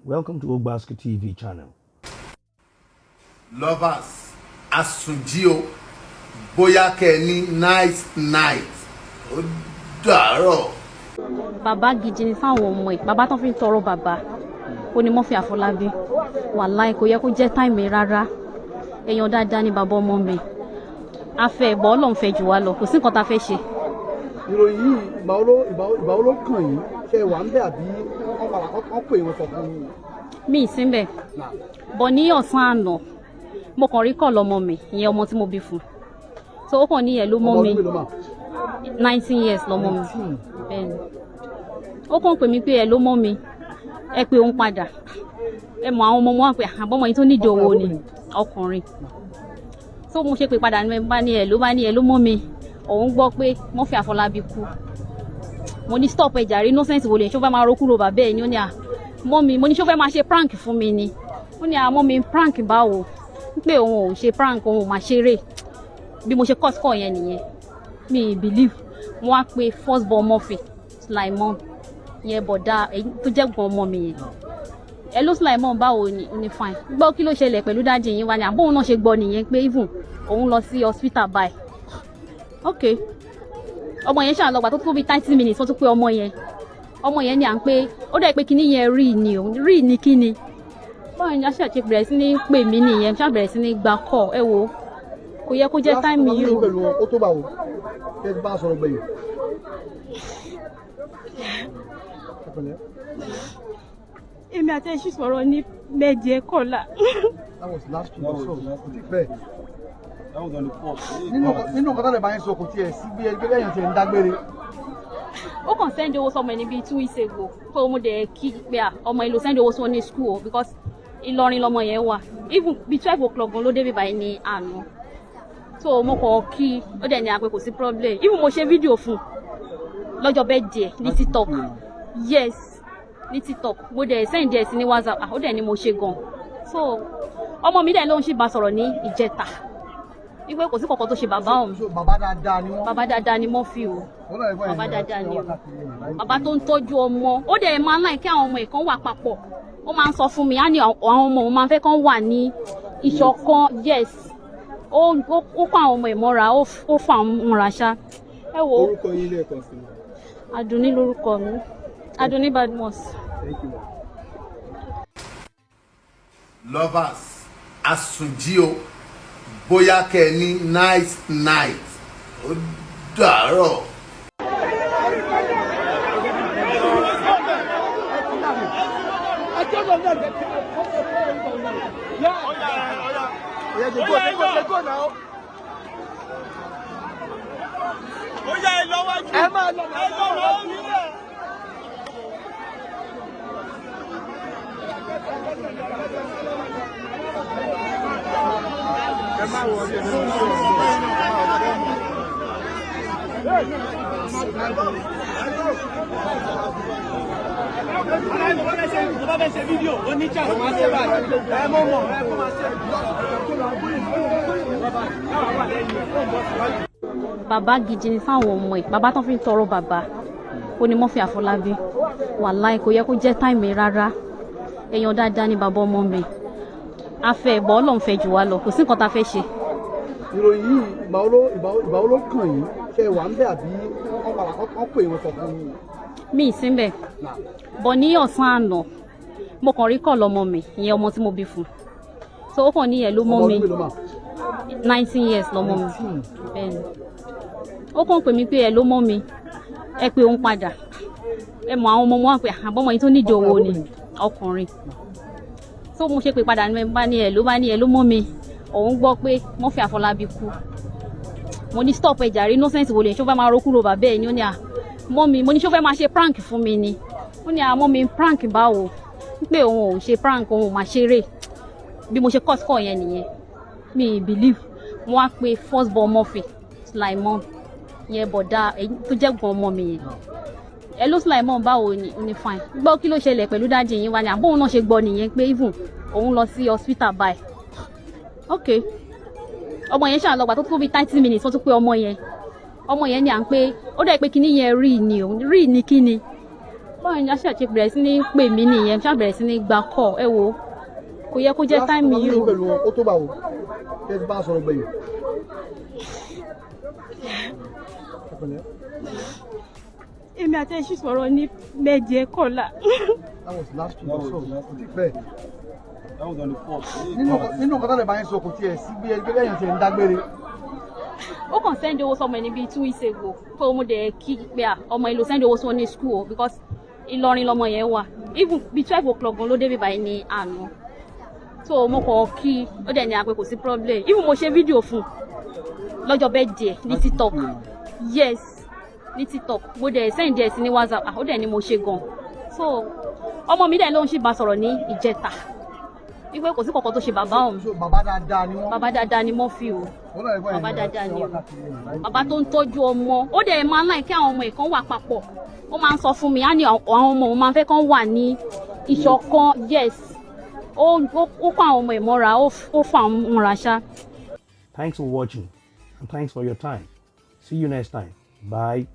Welcome to Ogbaski TV channel. Lovers, àsùnjí o, bóyá kẹ́ ẹ ní nice night, ó dàárọ̀. Bàbá gidi ni fáwọn ọmọ ẹ̀, bàbá tó fi ń tọrọ bàbá ó ní Murphy Àfọlábí. Wàláì kò yẹ kó jẹ́ time rárá. Èèyàn dáadáa ni bàbá ọmọ mi. Afẹ́ ẹ̀bọ̀ Ọlọ́run fẹ́ jù wá lọ, kò sí nǹkan tá a fẹ́ ṣe. Ìròyìn yìí, ìgbà wo ló kàn yín? Ṣe wà ń bẹ̀ àbí wọ́n padà wọ́n pè wọ́n sọ fún yín? Mi ì sínbẹ̀ bọ̀. Ní ọ̀sán àná, mo kàn rí call ọmọ mi, ìyẹn ọmọ tí mo bí fún. So ó kàn ní ẹ̀ ló mọ́ Ọmọ mi. ọdún mélòó mà? 19 years lọmọ mi. Bẹ́ẹ̀ni, ó kàn pè mí pé ẹ ló mọ́ mi, ẹ pé òun padà. Ẹ mọ àwọn ọmọ wọn pé àbọ̀mọ yìí tó nídìí owó ni ọkùnrin. So mo ṣe pé padà ní bá ní ẹ ló bá ní ẹ ló mọ́ mi, òun gbọ́ pé Murphy Àfọlábí kú. Mo ní, "Stop ẹ jàre, nonsense wo lè ṣó fẹ́ máa ro kúrò bàbá ẹ ní?" Ó ní, "À mọ́ mi." Mo ní, "Ṣó fẹ́ máa ṣe prank fún mi ni?" Ó ní, "À mọ́ mi, prank báwo?" Pé òun ò ṣe prank, òun ò máa ṣeré. Bí mo ṣe cut call yẹn nìyẹn. Mi ì believe. Mo wá pe first born Murphy, Sulaimon, yẹn bọ̀dá tó jẹ́ gbọ́n ọmọ mi yẹn. "Hello Sulaimon, báwo ni?" Ó ní, "Fine." "Gbọ́, kí ló ṣẹlẹ̀ pẹ̀lú daddy yín?" Wá ní àbóhun náà ṣe gbọ́ nìyẹn pé even òun lọ sí hospital báyìí. Ok, ọmọ yẹn ṣáà lọ gbà tó tó bí 30 minutes, wọ́n tún pé ọmọ yẹn. Ọmọ yẹn ní à ń pé ó dẹ̀ pé kíní yẹn rí ni o, rí ni kíni. Báwo ni a ṣe bẹ̀rẹ̀ sí ní pè mí nìyẹn, ṣáà bẹ̀rẹ̀ sí ní gba call. Ẹ wo, kò yẹ kó jẹ́ time yìí o. Pẹ̀lú wọn, ó tó bá wo kí ẹ ti bá a sọ̀rọ̀ gbẹ̀yìn? Ẹ pẹ̀lẹ́. Èmi àti ẹ̀ sì sọ̀rọ̀ ní méje kọ́lá. That was last week or so, kò tí pẹ́. That was on the fourth. Nínú nǹkan tó lè bá yín sọ, kò tiẹ̀ sí bí ẹni pé lẹ́yìn tí ẹ̀ ń dágbére. Ó kàn send owó sọmọ ẹ ní bíi 2 weeks ago, pé mo dẹ̀ kí pé à ọmọ ìlú send owó sọ ní school o, because Ìlọrin lọmọ yẹn wà. Even bíi 12 o'clock gan ló débi báyìí ní àná. So mo kàn kí, ó dẹ̀ ní àpè kò sí problem. Even mo ṣe fídíò fún lọ́jọ́ birthday ní TikTok, yes, ní TikTok. Mo dẹ̀ send ẹ̀ sí ní WhatsApp. Ah, ó dẹ̀ ní mo ṣe gan. So ọmọ mi dẹ̀ ló ń ṣì bá sọ̀rọ̀ ní ìjẹta wípé kò sí kankan tó ṣe bàbá òun. So bàbá dáadáa ni wọ́n. Bàbá dáadáa ni Murphy o. Wọ́n náà ẹ̀gbọ́n Bàbá yẹn dáadáa ni o. wákàtí yẹn. Bàbá tó ń tọ́jú ọmọ, ó dẹ̀ máa ń láì kí àwọn ọmọ ìkan wà papọ̀. Ó máa ń sọ fún mi, á ní àwọn ọmọ òun máa ń fẹ́ kán wà ní ìṣọ̀kan. Yes, ó kó àwọn ọmọ ìmọ́ra, ó fún àwọn mọ́ra ṣá. Ẹ wo. Orúkọ yín lẹ́ẹ̀kan sí i. Àdùnní lórúkọ mi, Àdùnní Badmus. Thank you, ma. Lovers, àsùnjí o, bóyá kẹ́ ẹ ní nice night, ó dàárọ̀. Oya, dey go, dey go, dey go now. Ó yá, ẹ lọ wájú. Ẹ máa lọ. Ẹ lọ lọ nílẹ̀. Tó bá fẹ́ ṣe fídíò, ó ní chance máa ṣe báyìí. Ẹ mọ̀ mọ̀, ẹ kó máa ṣe. Bàbá gidi ni fáwọn ọmọ ẹ̀, bàbá tó fi ń tọrọ bàbá ó ní Murphy Àfọlábí. Wàláì kò yẹ kó jẹ́ time rárá. Èèyàn dáadáa ni bàbá ọmọ mi. Afẹ́ ẹ̀bọ̀ Ọlọ́run fẹ́ jù wá lọ, kò sí nǹkan tá a fẹ́ ṣe. Ìròyìn yìí, ìgbà wo ló kàn yín? Ṣe wà ń bẹ̀ àbí wọ́n padà wọ́n pè wọ́n sọ fún yín? Mi ì sínbẹ̀ bọ̀. Ní ọ̀sán àná, mo kàn rí call ọmọ mi, ìyẹn ọmọ tí mo bí fún. So ó kàn ní ẹ̀ ló mọ́ Ọmọ mi. ọdún mélòó mà? 19 years lọmọ mi. Bẹ́ẹ̀ni, ó kàn pè mí pé ẹ ló mọ́ mi, ẹ pé òun padà. Ẹ mọ àwọn ọmọ wọn pé àbọ̀mọ yìí tó nídìí owó ni ọkùnrin. So mo ṣe pé padà ní bá ní ẹ ló bá ní ẹ ló mọ́ mi, òun gbọ́ pé Murphy Àfọlábí kú. Mo ní, "Stop ẹ jàre, nonsense wo lè ṣó fẹ́ máa ro kúrò bàbá ẹ ní?" Ó ní, "À mọ́ mi." Mo ní, "Ṣó fẹ́ máa ṣe prank fún mi ni?" Ó ní, "À mọ́ mi, prank báwo?" Pé òun ò ṣe prank, òun ò máa ṣeré. Bí mo ṣe cut call yẹn nìyẹn. Mi ì believe. Mo wá pe first born Murphy, Sulaimon, yẹn bọ̀dá tó jẹ́ gbọ́n ọmọ mi yẹn. "Hello Sulaimon, báwo ni?" Ó ní, "Fine." "Gbọ́, kí ló ṣẹlẹ̀ pẹ̀lú daddy yín?" Wá ní àbóhun náà ṣe gbọ́ nìyẹn pé even òun lọ sí hospital báyìí. Ok, ọmọ yẹn ṣáà lọ gbà tó tó bí 30 minutes, wọ́n tún pé ọmọ yẹn. Ọmọ yẹn ní à ń pé ó dẹ̀ pé kíní yẹn rí ni o, rí ni kíni. Báwo ni aṣáà ṣe bẹ̀rẹ̀ sí ní pè mí nìyẹn, ṣáà bẹ̀rẹ̀ sí ní gba call. Ẹ wo, kò yẹ kó jẹ́ time yìí o. Pẹ̀lú wọn, ó tó bá wo kí ẹ ti bá a sọ̀rọ̀ gbẹ̀yìn. Ẹ pẹ̀lẹ́. Èmi àti ẹ ṣì sọ̀rọ̀ ní méje kọ́lá. That was last week That or so. was last Kò tí pẹ́. That was on the 4th. Nínú nǹkan tó lè bá yín sọ, kò tiẹ̀ sí bí ẹni pé lẹ́yìn tí ẹ̀ ń dágbére. Ó kàn send owó sọmọ ẹni bíi 2 weeks ago tó mo dẹ̀ kí pé à ọmọ ìlú send owó sí wọn ní school o, because Ìlọrin lọmọ yẹn wà. Even bíi 12 o'clock gan ló dé bíbáyìí ní àná. So mo kàn kí, ó dẹ̀ ní àpè kò sí problem. Even mo ṣe fídíò fún un lọ́jọ́ birthday ẹ̀ ní TikTok, yes, ní TikTok. Mo dẹ̀ send ẹ̀ sí ní WhatsApp. Ah, ó dẹ̀ ní mo ṣe gan. So ọmọ mi dẹ̀ ló ń ṣì bá sọ̀rọ̀ ní ìjẹta wípé kò sí kankan tó ṣe bàbá òun. So bàbá dáadáa ni wọ́n. Bàbá dáadáa ni Murphy o. Wọ́n náà ẹ̀gbọ́n Bàbá yẹn dáadáa ni o. o. Bàbá tó ń tọ́jú ọmọ, ó dẹ̀ máa ń láì kí àwọn ọmọ ẹ̀ kan wà papọ̀. Ó máa ń sọ fún mi, á ní àwọn ọmọ òun máa ń fẹ́ kán wà ní ìṣọ̀kan. Yes, ó kó àwọn ọmọ ẹ̀ mọ́ra, ó fún àwọn mọ́ra ṣá. Thanks for watching and thanks for your time. See you next time. Bye.